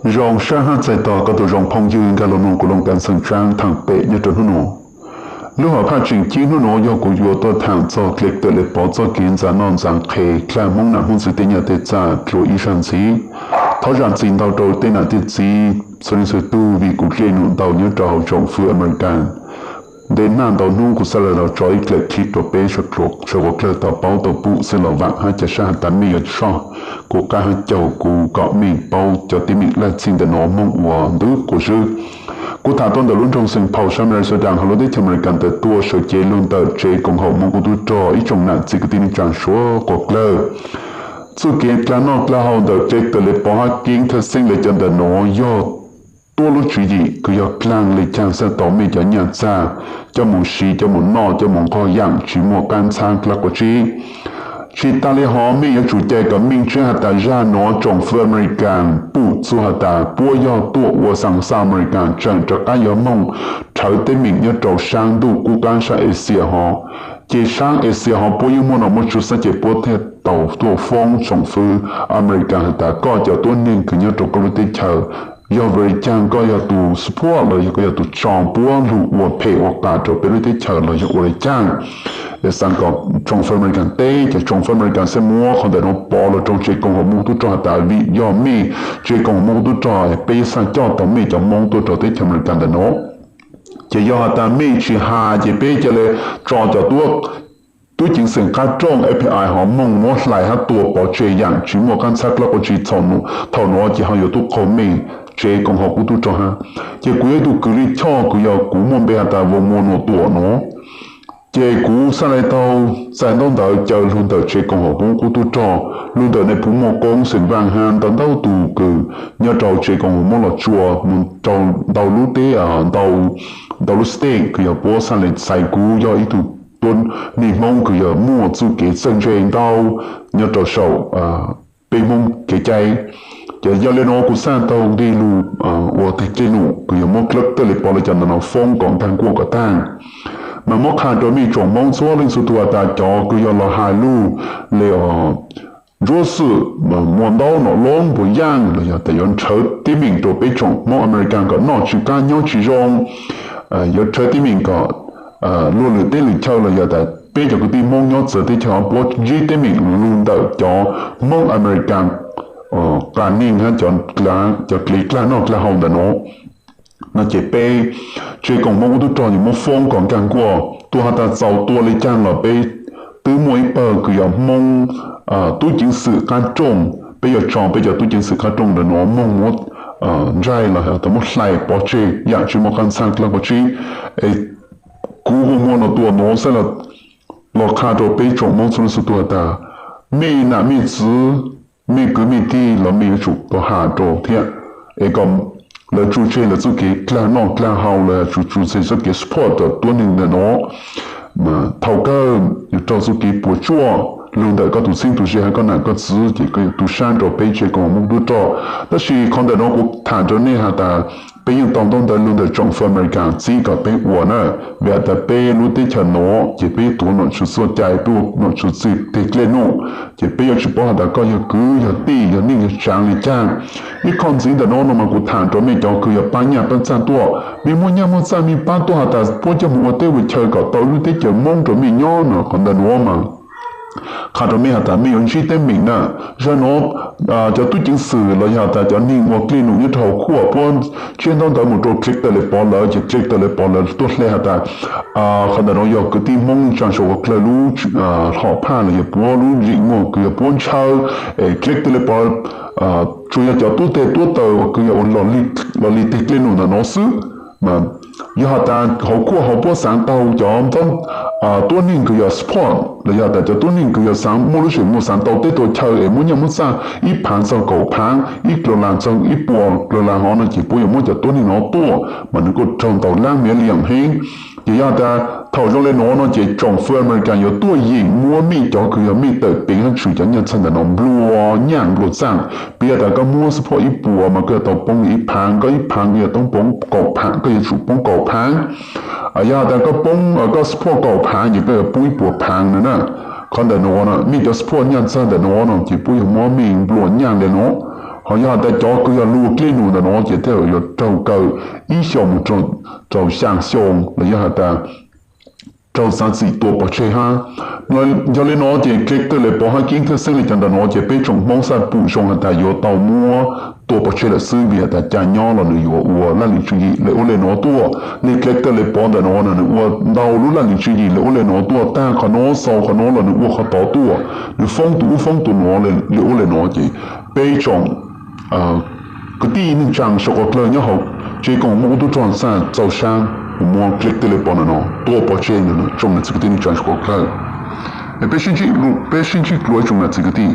Zoo sab hab txais tos koj tug zoo phooj ywg nkag los mloog kuv looj kas xeem tsaab thaam pem nyob rua hnub nuav. Lub hom phaj tseem ceeb hnub nuav yog kuv yuav tuaj thaam txog dlej tawm le pov txoj kev ntxa noj ntxa qhe dlej Moob nam Moob txwv tej nyaj tej txag dlua ib zag ntxiv. Thov zaam txim ntau rua tej nam tej txiv txhua leej txhua tug vim kuv dlej num ntau nyob rua hauv tsoom fwv American. Ntev naj ntau hnub kuv xaav le los tso ib dlaim clip rua peb sawv dlawg tau paub tau pum xwb los vaam hab ca sab has tas mej yuav soj kuv qab hab caug kuv kom mej paub cov teeb meem laj txhij ntawm nuav Moob ua ntu quas zwb. Kuv thaam tuaj ntawm lub nroog Saint Paul sab Minnesota hauv lub teb chaws American tawm tuaj sawv cev lug ntawm tsev koom haum Moob Kuv Tub Rog ib tsoom nam txiv kwv tij neej tsaa suav quas dlawg. Txuj kev dlej noj dlej haus ntawm dlej tawm le pov hab keeb thawj xeeb le cov ntawm nuav yog tuab lub tswv yim kws yog dlaag le caag xwb tau mej cov nyaj txag coj moog siv, coj moog noj, coj moog nqog yaam tsi muaj qaab ntxhab dlaab quas tsib. Tsi taag le hov mej yuav tsum cai kom meej tseeb has tas zag nuav tsoom fwv American pum txug has tas puab yog tuaj ua xaa xaj American tseem rov qaab yuav moog rhawv teeb meem nyob rau saab ntuj qub qaab saab Asia hov. Ces saab Asia hov puab yeej muaj nom muaj tswv xwb ces puab thiaj tau tuaj foob tsoom fwv American has tas koj cov tuab neeg kws nyob rau koj lub teb chaws yog vim le caag koj yog tus support los yog koj yog tus tso puab lug ua phem ua qas rau peb lub teb chaws los yog ua le caag. Xaav kom tsoom fwv American teb ces tsoom fwv American xav muab qhov ntawm nuav pov los rau tsev koom haum Moob Kuv Tub Rog has tas vim yog mej tsev koom haum Moob Kuv Tub Rog peb xaj coj tau mej cov Moob tuaj rau teb chaws American ntawm nuav. Ces yog has tas mej tsi has ces peb ca le tso cov tub ceev xwm qab rooj F B I hov moog muab hlais hab tua pov tseg yaam tsi muaj qaab ntxhab dlaab quas tsib. Thaum nuav ces ho yuav tub qaug mej tsev koom haum Kuv Tub Rog hab. Ces kuv yog ib tug kws lij choj kws yog kuv muaj npe has tas Voo Muas Nuam Tuam nuav. Ces kuv xaav le tau txais ntaub ntawv caw lug ntawm tsev koom haum Moob Kuv Tub Rog, lug ntawm nej puv muaj koob xeem vaaj hab ntau ntau tug kws nyob rau tsev koom haum Moob Los Tsuas moog rau ntau lub teb, ntau lub state kws yog puab xaav le txais kuv yog ib tug tuab neeg Moob kws yog muaj txuj kev txawj ntse ntau nyob rau saum peb Moob kev cai. Ces yog le nuav kuv xaav tau nqe lug ua teg dlej num kws yog muab dlej tawm le pov le cov ntawm nuav foob kom nkaag nkuaj kom taag. Mas muab qha rau mej tsoom Moob txhua leej txhua tug has tas cov kws yog los has lug le ntsuab xwm muaj ntaub nom loob puas yaaj los yog tas yuav rhawv teeb meem rau peb tsoom Moob American kom noj tsi qab nyob tsi zoo, yuav rhawv teeb meem kom luag lwm teb lwm chaw los yog tas peb cov kwv tij Moob nyob txawv teb chaws puab ntsib teeb meem lug ntawm cov Moob American qas neeg hab cov dlej dlej noj dlej haus ntawm nuav. No ces peb tsev koom Moob Kuv Tub Rog yuav muab foob kom nkaag nkuaj. Tuaj has tas txaus tua le caag los peb twb muaj ib pawg kws yog Moob tub ceev xwm qab rooj, peb yuav tso peb cov tub ceev xwm qab rooj ntawm nuav moog muab ntsaj los yog tas muab hlais pov tseg yaam tsi muaj qaab ntxhab dlaab quas tsib. Es kuv Voo Muas Nuam Tuam nuav xaav los qha rau peb tsoom Moob txhua leej txhua tug has tas mej nam mej txiv, mej kwv mej tij los mej yuav tsum tau has rau thiab, es kom lawv tsuj tseg lawv txuj kev dlej noj dlej haus los yog tsuj tseg txuj kev support rau tuab neeg ntawm nuav. Mas thaum kawg yuav raug txuj kev puas tsuaj lug ntawm koj tus txheeb tus ze hab koj nam koj txiv ces koj yuav tu sab rau peb tsev koom Moob Kuv Tub Rog. Tab sis qhov ntawm nuav kuv tham rau nej has tas peb yeej tau ntaub ntawv lug ntawm tsoom fwv American txib kom peb ua na, vim has tas peb lub teb chaws nuav ces peb tuav nom tswv txuj cai, peb ua nom tswv txuj teg dlej num, ces peb yuav tsi paub has tas koj yog kwv yog tij yog neej yog tsaav le caag. Ib qho ntxiv ntawm nuav no mas kuv tham rau mej cov kws yog paab nyaj paab txag tuaj, mej muaj nyaj muaj txag mej paab tuaj has tas puab coj moog ua teb ua chaw kom tau lub teb chaws Moob rau mej nyob no, qhov ntawm nuav mas qha rau mej has tas mej yuav ntsib teeb meem na. Zag nuav cov tub ceev xwm los yog tas cov neeg ua dlej num nyob rau hauv kuaj puab tseb ntaub ntawv mus rau dlej tawm le pov lawv ces dlej tawm le pov lawv tuaj hle has tas qhov ntawm nuav yog kwv tij Moob tsaa sau ua dlawg lub hom phaj los yog puab lub zeem muag kws yog puab ntshaw, es dlej tawm le pov tsuas yog cov tub teg tuab taws kws yog ua los li teg dlej num ntawm nuav xwb. Yog has tas hauv kuaj hauv puab xaav tau cov tuab neeg kws yog support los yog tas cov tuab neeg kws yog xaav muaj lub zeem muag xaav tau teb tau chaw es muaj nyaj muaj txag ib phaav txog kaum phaav, ib dollar txog ib puas dollar hov no ces puab yuav muab cov tuab neeg no tuaj mas nws kuj raug ntau lab million heev. Ces yog tas thaum zoo le nuav no ces tsoom fwv American yuav tuaj yeem muab mej cov kws yog mej tawm peev hab tshwm cov nyaj txag ntawm no nplua nyaj nplua txaaj. Piv has tas koj muab support ib puas mas koj yuav tau poob ib phaav, koj ib phaav koj yuav tau poob kaum phaav, koj yuav tsum poob kaum phaav. Yog has tas koj poob, koj support kaum phaav ces koj yuav poob ib puas phaav no na. Qhov ntawm nuav no mej cov support nyaj txag ntawm nuav no ces puab yuav muab mej nplua nyaj le nuav. Ho yog has tas cov kws yog luag klig num ntawm no ces tej zaum yuav raug kaw ib xyoos mus rau xyaa xyoo los yog has tas raug xav txim tua pov tseg hab. Yog le no ces dle tawg le pov hab keeb thawj xeeb le cov ntawm no ces peb tsoom Hmoob xaj pum zoo has tas yuav tau muab tua pov tseg lawm xwb vim has tas ca nyob los nws yuav ua laj lim tswv yim le ua le no tuaj. Le dle tawg le pov ntawm no no nws ua ntau lub laj lim tswv yim le ua le no tuaj, tag qhov no xaus qhov no los nws ua qhov tod tuaj, nws foob tus ub foob tus no le ua le no ces peb tsoom kwv tij neej tsaa suav qhov dlawg nyob hauv tsev koom moog ua tub rog xaj txaus sab mus muab dle tawg le pov ntawm no tua pov tseg ntawm no tsoom niam txiv kwv tij neej tsaa suav qhov dlawg. Es peb sib ntsib dlua ib tsoom niam txiv kwv tij.